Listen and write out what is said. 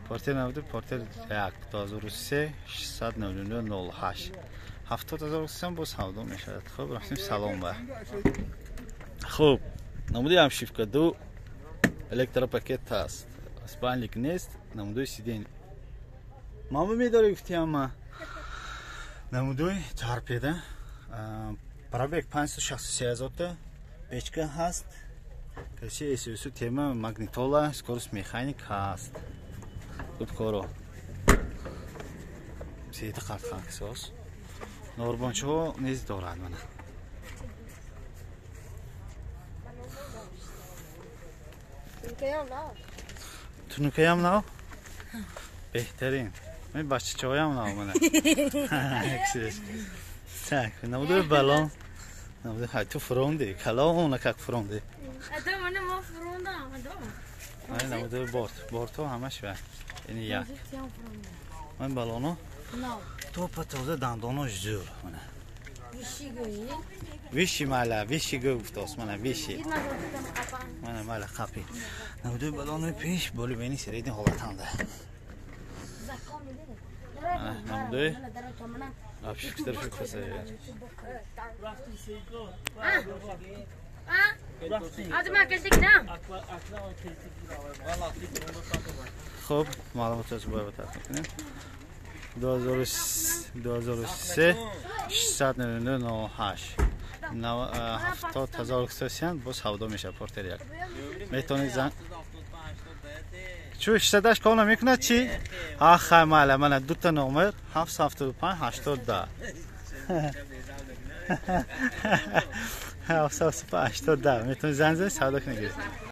Портер 92, Портер 1, 2003, 699 08. 70 000 сом боз савдо мешавад. Хуб, рафтем салон ба. Хуб, намуди обшивка ду электропакет ҳаст. Спальник нест, намудои сидень. Ман медорӣ гуфти ама. Намудои торпеда. Пробег 563 ҳазорта. Печка ҳаст. Каси ССУ тема магнитола, скорость механик ҳаст. Губкоро. Сета қартқаксоз. Норбончаҳо низ дорад мана. Тунукаям нав? Беҳтарин. Мен бачачаҳоям нав мана. Так, намудои балон. Намудои ҳай ту фуронди, калона как фуронди. Ай намудои борт, бортҳо ҳамаш ва. Ини як. Ман балоно. Топа тоза дандонош зӯр мана. Виши мала, виши гуфтос мана виши. Мана мала қапи. Намудои балонои пеш боли бени середни ҳолатанда. Намудои обшивка шукаса. Хуб, маълумотро бояд тақдим кунем. 2003 699 08 70 000 кисосиян боз савдо мешавад Портер 1. Метавонед зан чу 608 кор намекунад чӣ? Ах, майла, мана дута номер 775 80 775 80 метавонед занг занед, савдо кунед.